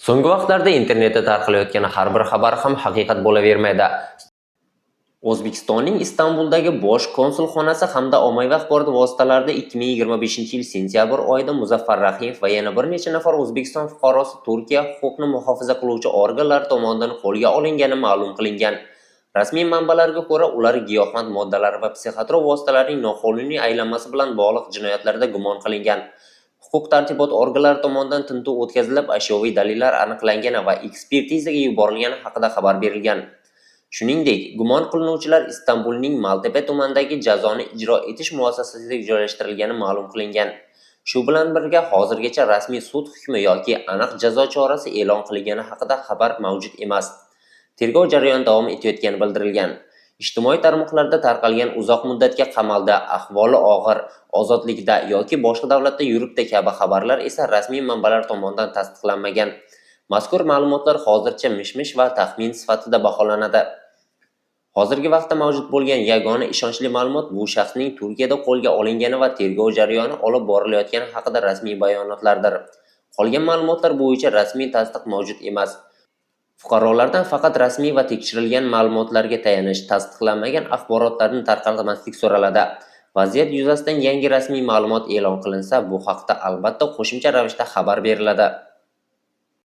So'nggi vaqtlarda internetda tarqalayotgan har bir xabar ham haqiqat bo'lavermaydi. O'zbekistonning Istanbuldagi bosh konsulxonasi hamda ommaviy axborot vositalarida 2025-yil sentyabr oyida Muzaffar Rahimov va yana bir necha nafar O'zbekiston fuqarosi Turkiya huquqni muhofaza qiluvchi organlari tomonidan qo'lga olingani ma'lum qilingan. Rasmiy manbalarga ko'ra, ular giyohvand moddalar va psixotrop vositalarning noqonuniy aylanmasi bilan bog'liq jinoyatlarda gumon qilingan. Huquq-tartibot organlari tomonidan tintuv o'tkazilib, ashyoviy dalillar aniqlangani va ekspertizaga yuborilgani haqida xabar berilgan. Shuningdek, gumon qilinuvchilar Istanbulning Maltepe tumanidagi jazoni ijro etish muassasasiga joylashtirilgani ma'lum qilingan. Shu bilan birga, hozirgacha rasmiy sud hukmi yoki aniq jazo chorasi e'lon qilingani haqida xabar mavjud emas. Tergov jarayoni davom etayotgani bildirilgan. Ijtimoiy tarmoqlarda tarqalgan uzoq muddatga qamaldi, ahvoli og'ir, ozodlikda yoki boshqa davlatda yuribdi kabi xabarlar esa rasmiy manbalar tomonidan tasdiqlanmagan. Mazkur ma'lumotlar hozircha mish-mish va taxmin sifatida baholanadi. Hozirgi vaqtda mavjud bo'lgan yagona ishonchli ma'lumot bu shaxsning Turkiyada qo'lga olingani va tergov jarayoni olib borilayotgani haqida rasmiy bayonotlardir. Qolgan ma'lumotlar bo'yicha rasmiy tasdiq mavjud emas. Fuqarolardan faqat rasmiy va tekshirilgan ma'lumotlarga tayanish, tasdiqlanmagan axborotlarni tarqatmaslik so'raladi. Vaziyat yuzasidan yangi rasmiy ma'lumot e'lon qilinsa, bu haqda albatta qo'shimcha ravishda xabar beriladi.